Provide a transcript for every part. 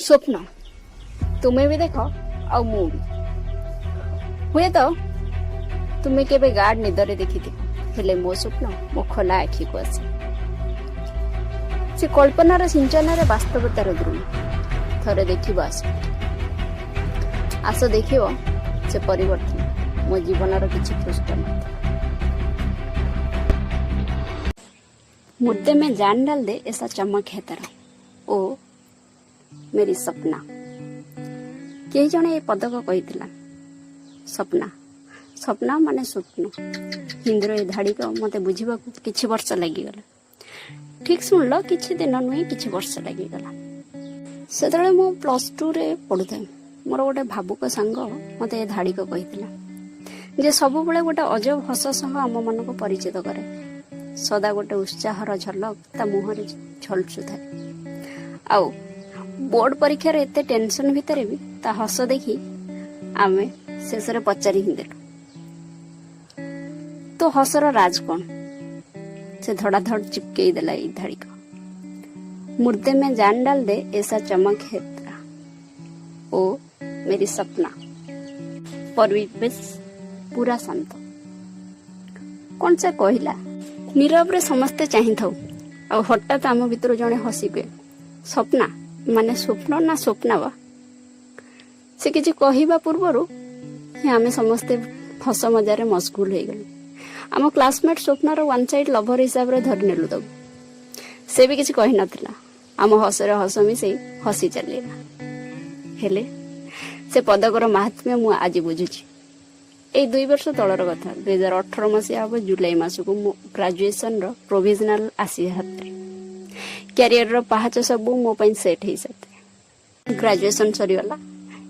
ସ୍ୱପ୍ନ ତୁମେ ବି ଦେଖ ଆଉ ମୁଁ ବି। ହୁଏତ ତୁମେ କେବେ ଗାଢ଼ ନିଦରେ ଦେଖିଥିବ, ହେଲେ ମୋ ସ୍ୱପ୍ନ ମୋ ଖୋଲା ଆଖିକୁ ଆସେ। ସେ କଳ୍ପନାର ସିଞ୍ଚନରେ ବାସ୍ତବତାର ଦ୍ରୁମ ଥରେ ଦେଖିବ। ଆସ, ଆସ, ଦେଖିବ ସେ ପରିବର୍ତ୍ତନ ମୋ ଜୀବନର କିଛି ପୃଷ୍ଠ ମାତ୍ର। मुर्दे में जान डाल दे, ऐसा चमक है तेरा, ओ मेरी सपना। କେହି ଜଣେ ଏ ପଦକ କହିଥିଲା। ସପନା, ସପନା ମାନେ ସ୍ୱପ୍ନ। ହିନ୍ଦୀର ଏ ଧାଡ଼ିକ ମତେ ବୁଝିବାକୁ କିଛି ବର୍ଷ ଲାଗିଗଲା। ଠିକ ଶୁଣିଲ, କିଛି ଦିନ ନୁହେଁ, କିଛି ବର୍ଷ ଲାଗିଗଲା। ସେତେବେଳେ ମୁଁ ପ୍ଲସ୍ ଟୁରେ ପଢୁଥାଏ। ମୋର ଗୋଟେ ଭାବୁକ ସାଙ୍ଗ ମତେ ଏ ଧାଡ଼ିକ କହିଥିଲା ଯେ ସବୁବେଳେ ଗୋଟେ ଅଜବ ହସ ସହ ଆମମାନଙ୍କୁ ପରିଚିତ କରେ। ସଦା ଗୋଟେ ଉତ୍ସାହର ଝଲକ ତା ମୁହଁରେ ଝଲସୁଥାଏ। ଆଉ ବୋର୍ଡ ପରୀକ୍ଷାର ଏତେ ଟେନସନ ଭିତରେ ବି ତା ହସ ଦେଖି ଆମେ ଶେଷରେ ପଚାରି ହିଁ ଦେଲୁ, ତୋ ହସର ରାଜ କଣ? ସେ ଧଡ଼ାଧଡ଼ ଚିପକେଇ ଦେଲା ଏଇ ଧାଡ଼ିକ, "मुर्दे में जान डाल दे, ऐसा चमक है तेरा, ओ मेरी सपना।" ପରିବେଶ ପୁରା ଶାନ୍ତ। କଣ ସେ କହିଲା? ନୀରବରେ ସମସ୍ତେ ଚାହିଁଥାଉ ଆଉ ହଠାତ୍ ଆମ ଭିତରୁ ଜଣେ ହସି କୁହେ, "ସପନା ମାନେ ସ୍ୱପ୍ନ ନା ସ୍ୱପ୍ନ ବା?" ସେ କିଛି କହିବା ପୂର୍ବରୁ ହିଁ ଆମେ ସମସ୍ତେ ହସ ମଜାରେ ମସଗୁଲ ହେଇଗଲୁ। ଆମ କ୍ଲାସମେଟ୍ ସ୍ୱପ୍ନର ୱାନ୍ ସାଇଡ୍ ଲଭର ହିସାବରେ ଧରି ନେଲୁ ତାକୁ। ସେ ବି କିଛି କହିନଥିଲା। ଆମ ହସରେ ହସ ମିଶେଇ ହସି ଚାଲିଲା। ହେଲେ ସେ ପଦକର ମାହାତ୍ମ୍ୟ ମୁଁ ଆଜି ବୁଝୁଛି। ଏଇ 2 ବର୍ଷ ତଳର କଥା। 2018 ମସିହା ହବ ଜୁଲାଇ ମାସକୁ ମୁଁ ଗ୍ରାଜୁଏସନର ପ୍ରୋଭିଜନାଲ ଆସି ହାତରେ। କ୍ୟାରିୟରର ପାହାଚ ସବୁ ମୋ ପାଇଁ ସେଟ୍ ହେଇସାରିଥାଏ। ଗ୍ରାଜୁଏସନ ସରିଗଲା।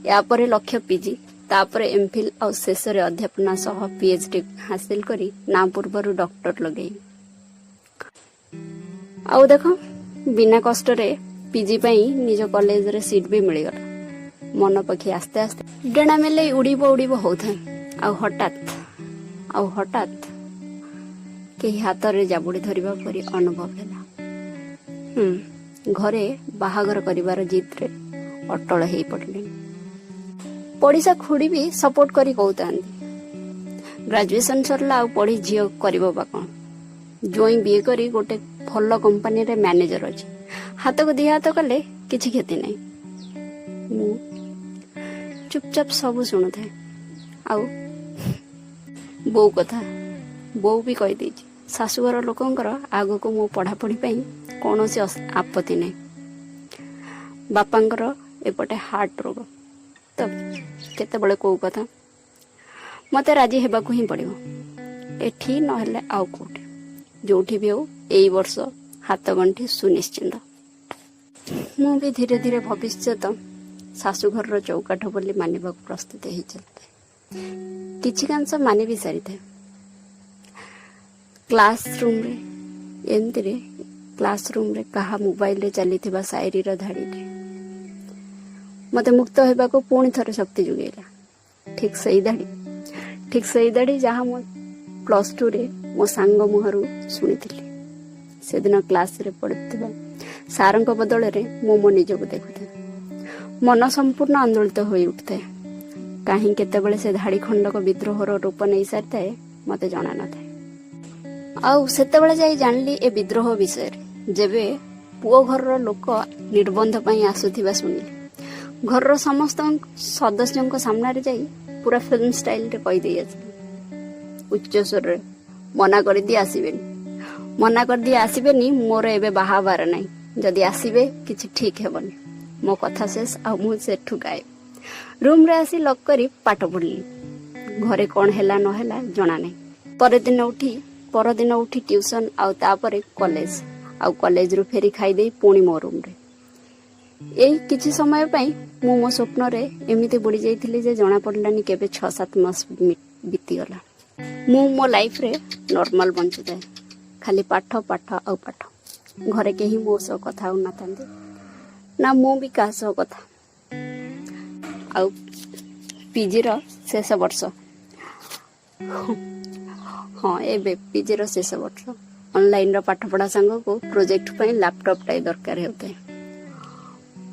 ୟାପରେ ଲକ୍ଷ୍ୟ ପିଜି, ତାପରେ ଏମଫିଲ୍ ଆଉ ଶେଷରେ ଅଧ୍ୟାପନା ସହ ପିଏଚଡି ହାସିଲ କରି ନାଁ ପୂର୍ବରୁ ଡକ୍ଟର ଲଗେଇବି। ଆଉ ଦେଖ, ବିନା କଷ୍ଟରେ ପିଜି ପାଇଁ ନିଜ କଲେଜରେ ସିଟ୍ ବି ମିଳିଗଲା। ମନ ପକ୍ଷୀ ଆସ୍ତେ ଆସ୍ତେ ଡେଣା ମେଲେଇ ଉଡ଼ିବ ଉଡ଼ିବ ହଉଥାଏ ଆଉ ହଠାତ୍ କେହି ହାତରେ ଜାବୁଡ଼ି ଧରିବା ପରି ଅନୁଭବ ହେଲା। ଘରେ ବାହାଘର କରିବାର ଜିଦ୍ରେ ଅଟଳ ହେଇ ପଡ଼ିଲେଣି। ପଡ଼ିଶା ଖୁଡ଼ି ବି ସପୋର୍ଟ କରି କହୁଥାନ୍ତି, ଗ୍ରାଜୁଏସନ ସରିଲା, ଆଉ ପଢି ଝିଅ କରିବ ବା କଣ? ଜୋଇଁ ବିଏ କରି ଗୋଟେ ଭଲ କମ୍ପାନୀରେ ମ୍ୟାନେଜର ଅଛି। ହାତକୁ ଦି ହାତ କଲେ କିଛି କ୍ଷତି ନାହିଁ। ମୁଁ ଚୁପଚାପ ସବୁ ଶୁଣୁଥାଏ। ଆଉ ବୋଉ କଥା, ବୋଉ ବି କହିଦେଇଛି, ଶାଶୁଘର ଲୋକଙ୍କର ଆଗକୁ ମୋ ପଢାପଢି ପାଇଁ କୌଣସି ଆପତ୍ତି ନାହିଁ। ବାପାଙ୍କର ଏପଟେ ହାର୍ଟ ରୋଗ, ତ କେତେବେଳେ କୋଉ କଥା, ମତେ ରାଜି ହେବାକୁ ହିଁ ପଡିବ। ଏଠି ନହେଲେ ଆଉ କୋଉଠି, ଯୋଉଠି ବି ହଉ, ଏଇ ବର୍ଷ ହାତ ଗଣ୍ଠି ସୁନିଶ୍ଚିତ। ମୁଁ ବି ଧୀରେ ଧୀରେ ଭବିଷ୍ୟତ ଶାଶୁଘରର ଚୌକାଠ ବୋଲି ମାନିବାକୁ ପ୍ରସ୍ତୁତ ହେଇ ଚାଲିଥାଏ। କିଛି କାଂଶ ମାନି ବି ସାରିଥାଏ। କ୍ଲାସ ରୁମରେ ଏମିତିରେ କ୍ଲାସ ରୁମରେ କାହା ମୋବାଇଲରେ ଚାଲିଥିବା ସାଇରୀର ଧାଡ଼ିରେ ମତେ ମୁକ୍ତ ହେବାକୁ ପୁଣି ଥରେ ଶକ୍ତି ଯୋଗେଇଲା। ଠିକ ସେଇ ଧାଡ଼ି, ଠିକ ସେଇ ଧାଡ଼ି ଯାହା ମୁଁ ପ୍ଲସ୍ ଟୁରେ ମୋ ସାଙ୍ଗ ମୁହଁରୁ ଶୁଣିଥିଲି। ସେଦିନ କ୍ଲାସରେ ପଢୁଥିବା ସାରଙ୍କ ବଦଳରେ ମୁଁ ମୋ ନିଜକୁ ଦେଖୁଥାଏ। ମନ ସମ୍ପୂର୍ଣ୍ଣ ଆନ୍ଦୋଳିତ ହୋଇ ଉଠୁଥାଏ। କାହିଁ କେତେବେଳେ ସେ ଧାଡ଼ି ଖଣ୍ଡକ ବିଦ୍ରୋହର ରୂପ ନେଇ ସାରିଥାଏ, ମତେ ଜଣା ନଥାଏ। ଆଉ ସେତେବେଳେ ଯାଇ ଜାଣିଲି ଏ ବିଦ୍ରୋହ ବିଷୟରେ, ଯେବେ ପୁଅ ଘରର ଲୋକ ନିର୍ବନ୍ଧ ପାଇଁ ଆସୁଥିବା ଶୁଣିଲି। ଘରର ସମସ୍ତ ସଦସ୍ୟଙ୍କ ସାମ୍ନାରେ ଯାଇ ପୁରା ଫିଲ୍ମ ଷ୍ଟାଇଲରେ କହିଦେଇ ଆସିଲି ଉଚ୍ଚ ସ୍ୱରରେ, "ମନା କରିଦିଏ ଆସିବେନି, ମନା କରିଦିଏ ଆସିବେନି। ମୋର ଏବେ ବାହା ହବାର ନାହିଁ। ଯଦି ଆସିବେ, କିଛି ଠିକ ହେବନି।" ମୋ କଥା ଶେଷ ଆଉ ମୁଁ ସେଠୁ ଗାଏବ। ରୁମରେ ଆସି ଲକ୍ କରି ପାଠ ପଢିଲି। ଘରେ କଣ ହେଲା ନହେଲା ଜଣା ନାହିଁ। ପରଦିନ ଉଠି ଟ୍ୟୁସନ ଆଉ ତାପରେ କଲେଜ, ଆଉ କଲେଜରୁ ଫେରି ଖାଇଦେଇ ପୁଣି ମୋ ରୁମରେ। ଏଇ କିଛି ସମୟ ପାଇଁ ମୁଁ ମୋ ସ୍ୱପ୍ନରେ ଏମିତି ବୁଡ଼ି ଯାଇଥିଲି ଯେ ଜଣା ପଡ଼ିଲାନି କେବେ 6-7 ମାସ ବିତିଗଲା। ମୁଁ ମୋ ଲାଇଫରେ ନର୍ମାଲ ବଞ୍ଚୁଥାଏ। ଖାଲି ପାଠ, ପାଠ ଆଉ ପାଠ। ଘରେ କେହି ମୋ ସହ କଥା ହଉନଥାନ୍ତି, ନା ମୁଁ ବି କାହା ସହ କଥା। ଆଉ ପିଜିର ଶେଷ ବର୍ଷ, ହଁ, ଏବେ ପିଜିର ଶେଷ ବର୍ଷ। ଅନଲାଇନର ପାଠପଢ଼ା ସାଙ୍ଗକୁ ପ୍ରୋଜେକ୍ଟ ପାଇଁ ଲାପଟପଟାଏ ଦରକାର ହେଉଥାଏ।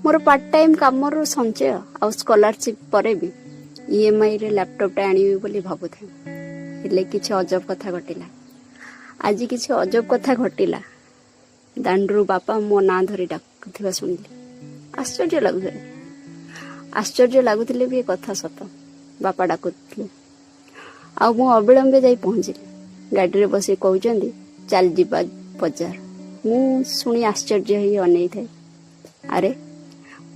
ମୋର ପାର୍ଟ ଟାଇମ୍ କାମରୁ ସଞ୍ଚୟ ଆଉ ସ୍କଲାରସିପ୍ ପରେ ବି ଇଏମ୍ଆଇରେ ଲ୍ୟାପଟପ୍ଟା ଆଣିବି ବୋଲି ଭାବୁଥାଏ। ହେଲେ କିଛି ଅଜବ କଥା ଘଟିଲା। ଆଜି କିଛି ଅଜବ କଥା ଘଟିଲା। ଦାଣ୍ଡରୁ ବାପା ମୋ ନାଁ ଧରି ଡାକୁଥିବା ଶୁଣିଲି। ଆଶ୍ଚର୍ଯ୍ୟ ଲାଗୁଥିଲା। ଆଶ୍ଚର୍ଯ୍ୟ ଲାଗୁଥିଲେ ବି ଏ କଥା ସତ। ବାପା ଡାକୁଥିଲେ ଆଉ ମୁଁ ଅବିଳମ୍ବେ ଯାଇ ପହଞ୍ଚିଲି। ଗାଡ଼ିରେ ବସି କହୁଛନ୍ତି, "ଚାଲ ଯିବା ବଜାର।" ମୁଁ ଶୁଣି ଆଶ୍ଚର୍ଯ୍ୟ ହେଇ ଅନେଇଥାଏ। ଆରେ,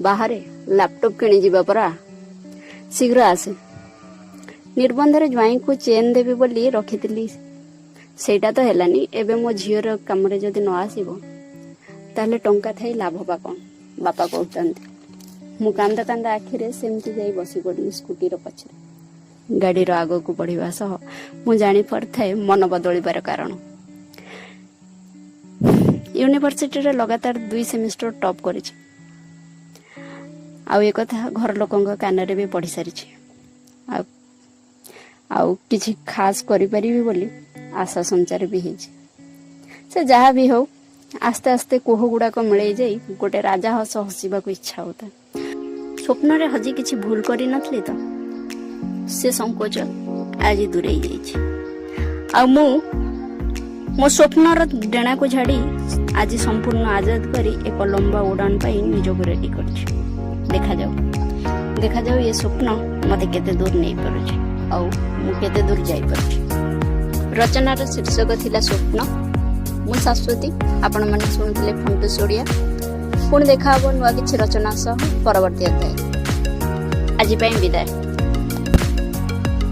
ବାହାରେ ଲ୍ୟାପଟପ୍ କିଣିଯିବା ପରା, ଶୀଘ୍ର ଆସେ। ନିର୍ବନ୍ଧରେ ଜ୍ୱାଇଁକୁ ଚେନ୍ ଦେବି ବୋଲି ରଖିଥିଲି, ସେଇଟା ତ ହେଲାନି। ଏବେ ମୋ ଝିଅର କାମରେ ଯଦି ନ ଆସିବ, ତାହେଲେ ଟଙ୍କା ଥାଇ ଲାଭ ବା କ'ଣ? ବାପା କହୁଥାନ୍ତି। ମୁଁ କାନ୍ଦ କାନ୍ଦ ଆଖିରେ ସେମିତି ଯାଇ ବସି ପଡ଼ିଲି ସ୍କୁଟିର ପଛରେ। ଗାଡ଼ିର ଆଗକୁ ବଢ଼ିବା ସହ ମୁଁ ଜାଣିପାରୁଥାଏ ମନ ବଦଳିବାର କାରଣ। ୟୁନିଭର୍ସିଟିରେ ଲଗାତାର 2 ସେମିଷ୍ଟର ଟପ୍ କରିଛି ଆଉ ଏକଥା ଘର ଲୋକଙ୍କ କାନରେ ବି ପଡ଼ି ସାରିଛି। ଆଉ କିଛି ଖାସ୍ କରିପାରିବି ବୋଲି ଆଶା ସଞ୍ଚାର ବି ହେଇଛି। ସେ ଯାହା ବି ହଉ, ଆସ୍ତେ ଆସ୍ତେ କୋହ ଗୁଡ଼ାକ ମିଳେଇ ଯାଇ ଗୋଟେ ରାଜା ହସ ହସିବାକୁ ଇଚ୍ଛା ହଉଥାଏ। ସ୍ୱପ୍ନରେ ହଜି କିଛି ଭୁଲ କରିନଥିଲି ତ? ସେ ସଂକୋଚ ଆଜି ଦୂରେଇ ଯାଇଛି ଆଉ ମୁଁ ମୋ ସ୍ୱପ୍ନର ଡେଣାକୁ ଝାଡ଼ି ଆଜି ସମ୍ପୂର୍ଣ୍ଣ ଆଜାଦ କରି ଏକ ଲମ୍ବା ଉଡ଼ାଣ ପାଇଁ ନିଜକୁ ରେଡି କରିଛି। ଦେଖାଯାଉ, ଦେଖାଯାଉ, ଏ ସ୍ୱପ୍ନ ମୋତେ କେତେ ଦୂର ନେଇପାରୁଛି ଆଉ ମୁଁ କେତେ ଦୂର ଯାଇପାରୁଛି। ରଚନାର ଶୀର୍ଷକ ଥିଲା ସ୍ୱପ୍ନ। ମୁଁ ଶାଶ୍ୱତୀ, ଆପଣମାନେ ଶୁଣୁଥିଲେ ଫଣ୍ଟୁସ୍ ଓଡ଼ିଆ। ପୁଣି ଦେଖା ହେବ ନୂଆ କିଛି ରଚନା ସହ ପରବର୍ତ୍ତୀ ଅଧ୍ୟାୟ। ଆଜି ପାଇଁ ବିଦାୟ।